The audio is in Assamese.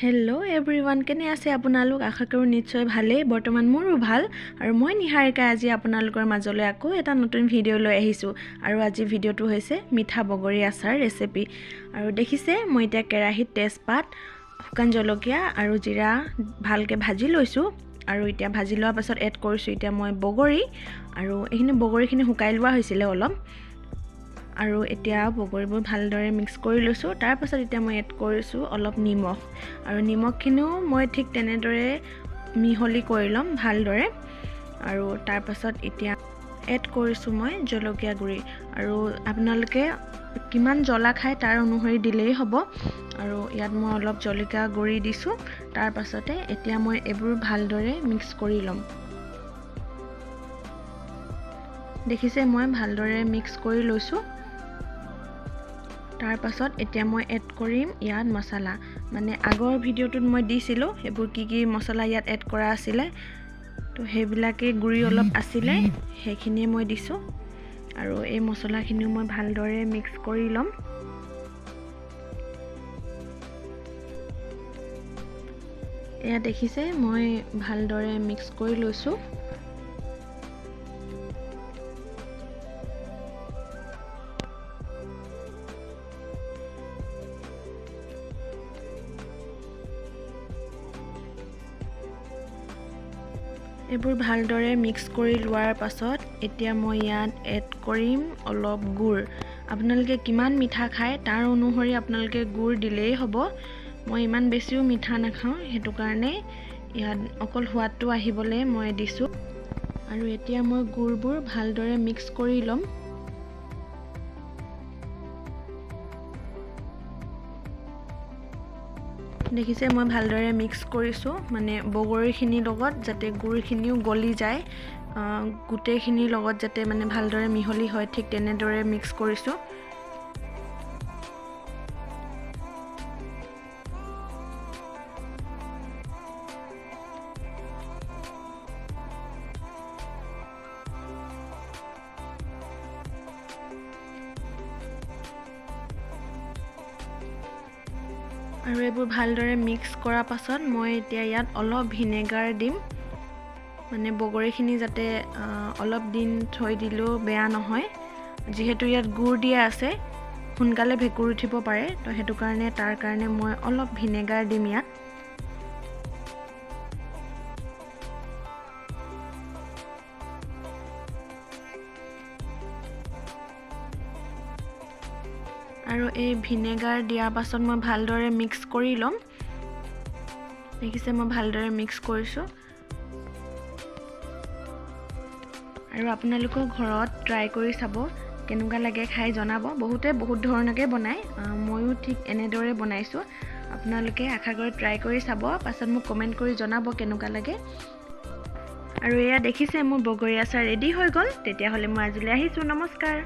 হেল্ল' এভৰিৱান, কেনে আছে আপোনালোক? আশা কৰোঁ নিশ্চয় ভালেই। বৰ্তমান মোৰো ভাল আৰু মই নিহাৰিকা আজি আপোনালোকৰ মাজলৈ আকৌ এটা নতুন ভিডিঅ' লৈ আহিছোঁ। আৰু আজি ভিডিঅ'টো হৈছে মিঠা বগৰী আচাৰ ৰেচিপি। আৰু দেখিছে মই এতিয়া কেৰাহীত তেজপাত, শুকান জলকীয়া আৰু জিৰা ভালকৈ ভাজি লৈছোঁ। আৰু এতিয়া ভাজি লোৱাৰ পাছত এড কৰিছোঁ এতিয়া মই বগৰী। আৰু এইখিনি বগৰীখিনি শুকাই লোৱা হৈছিলে অলপ। আৰু এতিয়া বগৰীবোৰ ভালদৰে মিক্স কৰি লৈছোঁ। তাৰপাছত এতিয়া মই এড কৰিছোঁ অলপ নিমখ। আৰু নিমখখিনিও মই ঠিক তেনেদৰে মিহলি কৰি ল'ম ভালদৰে। আৰু তাৰপাছত এতিয়া এড কৰিছোঁ মই জলকীয়া গুড়ি। আৰু আপোনালোকে কিমান জ্বলা খায় তাৰ অনুসৰি দিলেই হ'ব। আৰু ইয়াত মই অলপ জলকীয়া গুড়ি দিছোঁ। তাৰপাছতে এতিয়া মই এইবোৰ ভালদৰে মিক্স কৰি ল'ম। দেখিছে মই ভালদৰে মিক্স কৰি লৈছোঁ। তাৰপাছত এতিয়া মই এড কৰিম ইয়াত মছলা। মানে আগৰ ভিডিঅ'টোত মই দিছিলোঁ সেইবোৰ কি কি মছলা ইয়াত এড কৰা আছিলে, তো সেইবিলাকেই গুড়ি অলপ আছিলে সেইখিনিয়ে মই দিছোঁ। আৰু এই মছলাখিনিও মই ভালদৰে মিক্স কৰি ল'ম। এয়া দেখিছে মই ভালদৰে মিক্স কৰি লৈছোঁ। এইবোৰ ভালদৰে মিক্স কৰি লোৱাৰ পাছত এতিয়া মই ইয়াত এড কৰিম অলপ গুড়। আপোনালোকে কিমান মিঠা খায় তাৰ অনুসৰি আপোনালোকে গুড় দিলেই হ'ব। মই ইমান বেছিও মিঠা নাখাওঁ, সেইটো কাৰণে ইয়াত অকল সোৱাদটো আহিবলৈ মই দিছোঁ। আৰু এতিয়া মই গুড়বোৰ ভালদৰে মিক্স কৰি ল'ম। দেখিছে মই ভালদৰে মিক্স কৰিছোঁ, মানে বগৰীখিনিৰ লগত যাতে গুড়খিনিও গলি যায়, গোটেইখিনিৰ লগত যাতে মানে ভালদৰে মিহলি হয়, ঠিক তেনেদৰে মিক্স কৰিছোঁ। আৰু এইবোৰ ভালদৰে মিক্স কৰাৰ পাছত মই এতিয়া ইয়াত অলপ ভিনেগাৰ দিম, মানে বগৰীখিনি যাতে অলপ দিন থৈ দিলেও বেয়া নহয়। যিহেতু ইয়াত গুড় দিয়া আছে, সোনকালে ভেঁকুৰ উঠিব পাৰে, তো সেইটো কাৰণে তাৰ কাৰণে মই অলপ ভিনেগাৰ দিম ইয়াত। আৰু এই ভিনেগাৰ দিয়াৰ পাছত মই ভালদৰে মিক্স কৰি ল'ম। দেখিছে মই ভালদৰে মিক্স কৰিছোঁ। আৰু আপোনালোকৰ ঘৰত ট্ৰাই কৰি চাব কেনেকুৱা লাগে খাই জনাব। বহুতে বহুত ধৰণকৈ বনায়, ময়ো ঠিক এনেদৰে বনাইছোঁ। আপোনালোকে আশা কৰি ট্ৰাই কৰি চাব, পাছত মোক কমেণ্ট কৰি জনাব কেনেকুৱা লাগে। আৰু এয়া দেখিছে মোৰ বগৰী আচাৰ ৰেডি হৈ গ'ল। তেতিয়াহ'লে মই আজিলৈ আহিছোঁ, নমস্কাৰ।